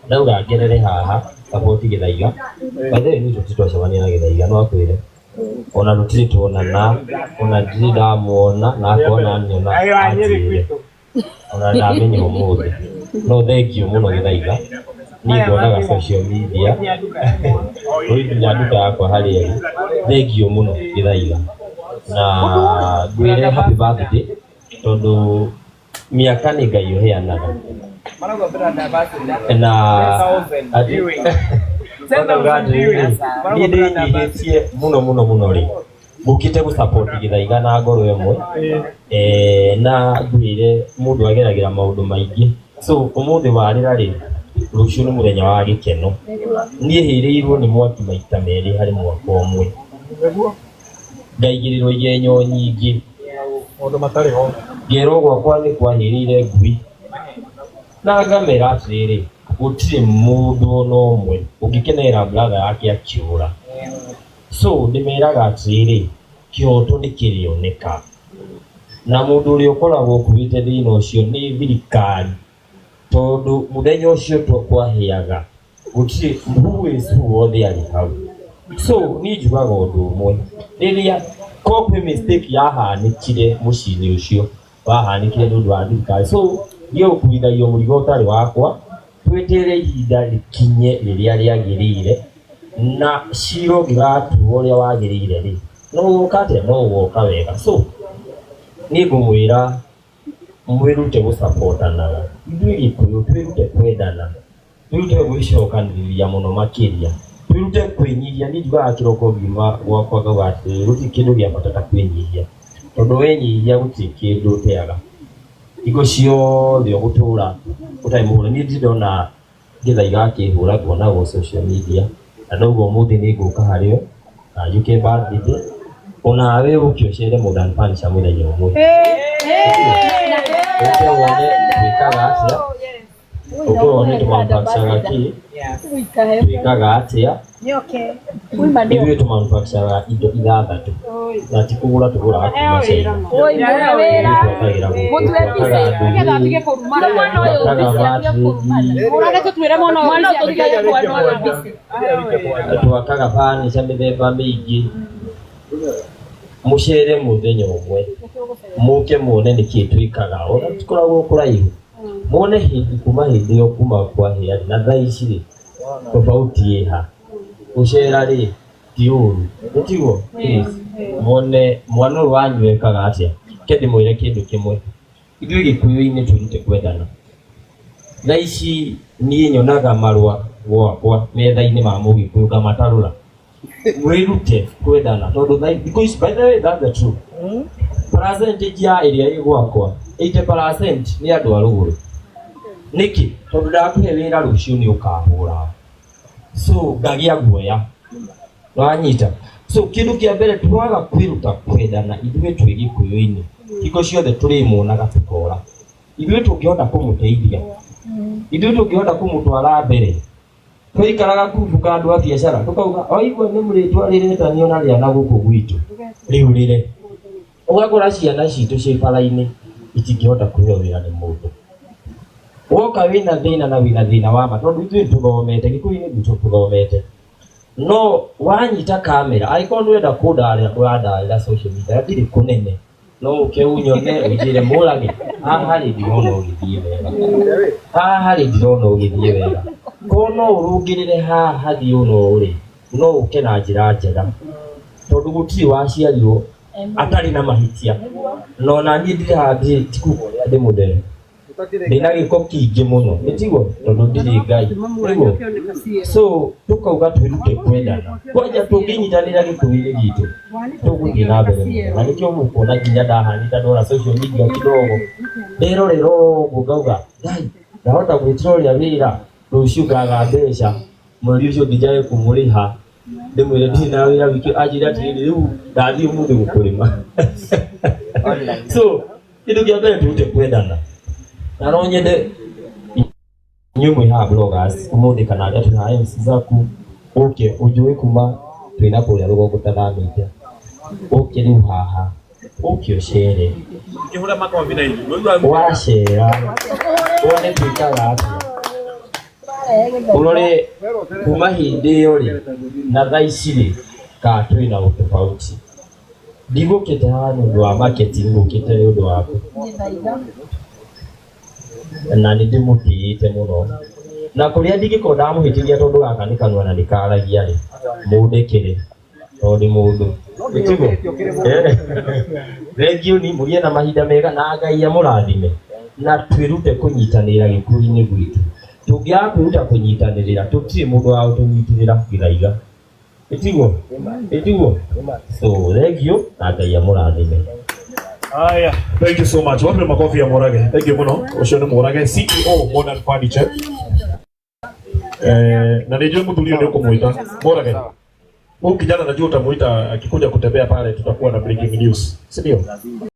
Ndauga ngerere haha support Gĩthaiga. By the way niĩ tũtirĩ twacemania na Gĩthaiga no akwĩre ona tũtirĩ tuonana ona ndirĩ ndamuona na akona nyona anjĩre ona ndamenya ũmũthĩ. No thengiũ mũno Gĩthaiga, niĩ nguonaga social media ũĩ nginya nduka yakwa harĩa ĩrĩ. Thengiũ mũno Gĩthaiga na ngwĩre happy birthday tondũ mĩaka nĩ Ngai ũheanaga na atĩ makauga atĩrĩrĩ, niĩ ndĩnyihĩtie mũno mũno mũno rĩ ngũkĩte gũ support Gĩthaiga na ngoro ĩmwe. Na ngwĩre mũndũ ageragĩra maũndũ maingĩ, so ũmũthĩ warĩra rĩ, rũciũ nĩ mũthenya wa gĩkeno. Niĩ hĩrĩirwo nĩ mwaki maita merĩ harĩ mwaka ũmwe, ngaigĩrĩrwo igenyo nyingĩ. Maũndũ matarĩ ho. Ngerwo gwakwa nĩ kwahĩrĩire ngui na ngamera atĩrĩrĩ, gũtirĩ mũndũ ona ũmwe ũngĩkenerera brother yake akĩũra. So ndĩmeraga atĩrĩrĩ, kĩhoto nĩ kĩrĩoneka na mũndũ ũrĩa ũkoragwo ũkuĩte thĩna ũcio nĩ thirikari, tondũ mũthenya ũcio kwahĩaga gũtirĩ who is who othe arĩ hau. So niĩ njugaga ũndũ ũmwe, rĩrĩa korwo kwĩ mistake yahanĩkire mũciĩ-inĩ ũcio, wahanĩkire nĩ ũndũ wa thirikari. So niĩ gũkuithagio mũrigo ũtarĩ wakwa, tweterere ihinda rĩkinye rĩrĩa rĩagĩrĩire na cira ũngĩgatuo ũrĩa wagĩrĩire rĩ, no ũgoka atĩa? No ũgoka wega. So niĩ ngũmwĩra mwĩrute gũsapotanaga, ithuĩ Gĩkũyũ twĩrute kwendana, twĩrute gwĩcokanĩrĩria mũno makĩria, twĩrute kwĩnyihia. Niĩ njugaga kĩroko ngiuma gwakwa ngauga atĩrĩrĩ, gũtirĩ kĩndũ gĩa bata ta kwĩnyihia, tondũ wenyihia gũtirĩ kĩndũ ũteaga. Hingo ciothe ũgũtũra ũtarĩ mũhũre. Niĩ ndirĩ ndona Gĩthaiga akĩhũra nguonagwo social media na ndauga ũmũthĩ nĩ ngũka harĩ we na njũke birthday onawe ũke ũcere Modern Furniture mũthenya ũmwe, ũke wone twĩkaga atĩa, ũke wone tũmanufacturaga kĩ, twĩkaga atĩa. Ithuĩ tũmanufacturaga indo ithathatũ na ti kũgũra tũgũraga kuma China. Ithuĩ twakagĩra gũkũ, twakaga nduthi, twakaga mattress, twakaga furniture mĩthemba mĩingĩ. Mũcere mũthenya ũmwe mũke muone nĩkĩ twĩkaga, ona tũkoragwo kũraihu, muone hĩndĩ kuma hĩndĩ ĩyo kuma kwahĩa na thaa ici rĩ, tofauti ĩha. Gũcera rĩ ti ũru, nĩtiguo? Please muone mwana ũyũ wanyu ekaga atĩa. Ke ndĩmwĩre kĩndũ kĩmwe, ithuĩ Gĩkũyũ-inĩ twĩrute kwendana. Thaa ici niĩ nyonaga marũa gwakwa metha-inĩ ma Mũgĩkũyũ ngamatarũra. Mwĩrute kwendana tondũ thikũ ici, by the way, that's the truth, percentage ya ĩrĩa ĩ gwakwa 80% nĩ andũ a rũgũrũ. Nĩkĩ? Tondũ ndakũhe wĩra rũciũ nĩ ũkahũra, so ngagĩa guoya wanyita. So kĩndũ kĩa mbere twaga kwĩruta kwendana ithuĩ twĩ Gĩkũyũ-inĩ, hingo ciothe tũrĩmuonaga tũkora. Ithuĩ tũngĩhota kũmũteithia, ithuĩ tũngĩhota kũmũtwara mbere. Twaikaraga kubuka andũ a biacara tũkauga waigua nĩ rĩtwa rĩretanio na rĩa na gũkũ gwitũ rĩũrĩre. Ũgakora ciana citũ ciĩ bara-inĩ itingĩhota kũheo wĩra nĩ mũndũ. Woka wĩna thĩna na wĩna thĩna wa ma, tondũ ithuĩ tũthomete Gĩkũyũ-inĩ gwitũ tũthomete, no wanyita kamera angĩkorwo nĩ ũrenda kũndarĩra ũrandarĩra social media ndirĩ kũnene, no ũke ũnyone ũnjĩre mũrage haha rĩ ndirona ũgĩthiĩ wega, haha rĩ ndirona ũgĩthiĩ wega, korwo no ũrũngĩrĩre haha hathiĩ ũũ na ũũ rĩ, no ũke na njĩra njega, tondũ gũtirĩ waciarirwo atarĩ na mahĩtia. Na ona niĩ ndirĩ haha ndirĩ ti kuga ũrĩa ndĩ mũtheru, ndĩna gĩko kĩingĩ mũno, nĩ tiguo? Tondũ ndirĩ Ngai, nĩguo? So tũkauga twĩrute kwendana kwanja, tũngĩnyitanĩra Gĩkũyũ-inĩ gitũ tũgũthiĩ na mbere mũno. Na nĩkĩo mũkuona nginya ndahanĩta ndona social media kidogo nderorera ũguo ngauga Ngai, ndahota gwĩtĩra ũrĩa wĩra rũciũ ngaga mbeca, mweri ũcio ũngĩ njage kũmũrĩha, ndĩmwĩre ndirĩ na wĩra, wiki anjĩre atĩrĩrĩ, rĩu ndathiĩ ũmũthĩ gũkũrĩma. So kĩndũ kĩa mbere tũrute kwendana. Na no nyende inyuĩ mwĩ haha bloggers ũmũthĩ kana arĩa twĩ haha MC Zaku, ũke ũnjũĩ kuma twĩna kũrĩa rũgongo tathamĩte, ũke rĩu haha ũke ũcere. Ngĩhũra makobi na inyuĩ. Wacera. Wone twĩkaga atĩa, ũrore kuma hĩndĩ ĩyo rĩ na thaa ici rĩ, kana twĩna ũtofauti. Ndigũkĩte haha nĩ ũndũ wa marketing, ngũkĩte nĩ ũndũ waku, na nĩ ndĩmũtĩĩte mũno, na kũrĩa ndingĩkorwo ndamũhĩtĩria, tondũ gaka nĩ kanua na nĩ karagia rĩ, mũndekere tondũ ndĩ mũndũ. Ĩtiguo? Thengiũ ni mũgĩe na mahinda mega na Ngai amũrathime, na twĩrute kũnyitanĩra gĩkuũ-inĩ gwitũ. Tũngĩaga kwĩruta kũnyitanĩrĩra, tũtirĩ mũndũ wa gũtũnyitĩrĩra gĩthaiga. Ĩtiguo? Ĩtiguo? So thengiũ na Ngai amũrathime. Haya, thank you so much. Wape makofi ya Murage. Thank you muno. Ucio nĩ Murage, CEO Modern Furniture. Na nijue mũthuri ũyũ nĩ ũkũmwĩta Murage. Huyu kijana najua utamuita akikuja kutembea pale, tutakuwa na breaking news, si ndio?